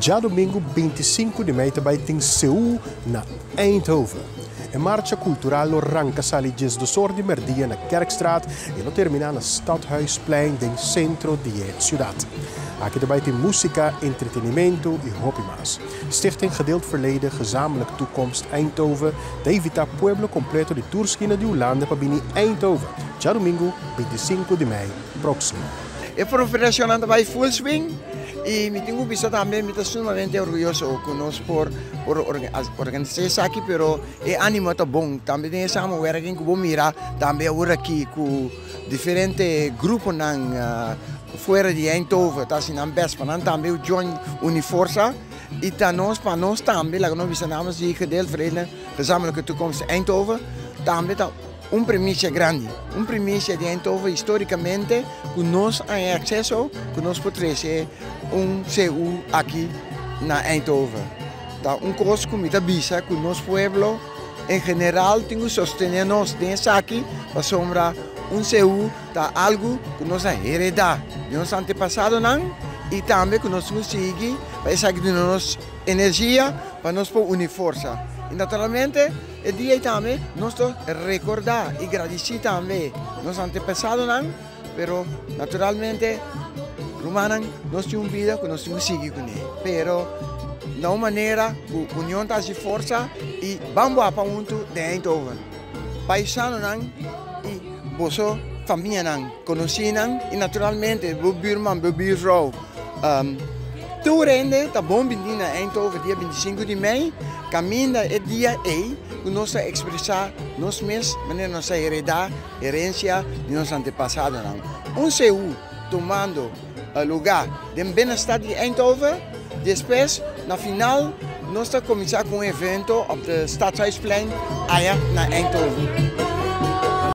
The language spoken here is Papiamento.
Djadumingu 25 di mei ta bai tin Seú na Eindhoven. E marcha kultural lo ranka sali 12 or di merdia na Kerkstraat i lo terminá na Stadhuisplein den sentro di e siudat. Aki ta bai tin músika, entretenimentu i hopi mas. Stichting Gedeeld Verleden Gezamenlijk Toekomst Eindhoven ta invitá pueblo kompleto di tur skina di Hulanda pa bini Eindhoven djadumingu 25 di mei próksimo. E profesional bai full swing i mi tin ku bisa tambe mi ta sumamente orguyoso ku nos por organisá esaki, pero e ánimo ta bon. Tambe tin samenwerking ku bo mira tambe awor aki ku diferente gruponan fuera di Eindhoven ta hasi nan best pa nan tambe join uni forsa i ta nos pa nos tambe laga nos bisa namens di Gedeeld Verleden Gezamenlijke Toekomst Eindhoven tambe ta un premisia grandi, un premisia di Eindhoven histórikamente ku nos tin akseso, ku nos por trese un CU aki na Eindhoven. Ta un kos ku mi ta bisa ku nos pueblo en general tin ku sostené nos den esaki pasobra un CU ta algu ku nos a heredá di nos antepasadonan i tambe ku nos tin sigui pa esaki duna nos energia pa nos por uni forsa. I naturalmente e dia tambe nos ta rekordá i gradisí tambe nos antepasadonan, pero naturalmente, rumannan, nos tin un bida ku nos tin ku sigui kuné. Pero na un manera ku union ta hasi forsa i ban pa huntu den Eindhoven. Paisanonan i boso famianan, konosínan i naturalmente bo buurman, bo buurvrouw. Tur hende ta bon biní na Eindhoven dia 25 di mei, kaminda e dia ei ku nos ta ekspresá nos mes manera nos a heredá herensia di nos antepasadonan. Un CU tumando lugá den binnenstad di Eindhoven. Despues, na final, nos ta kuminsá ku un evento op de Stadhuisplein aya na Eindhoven.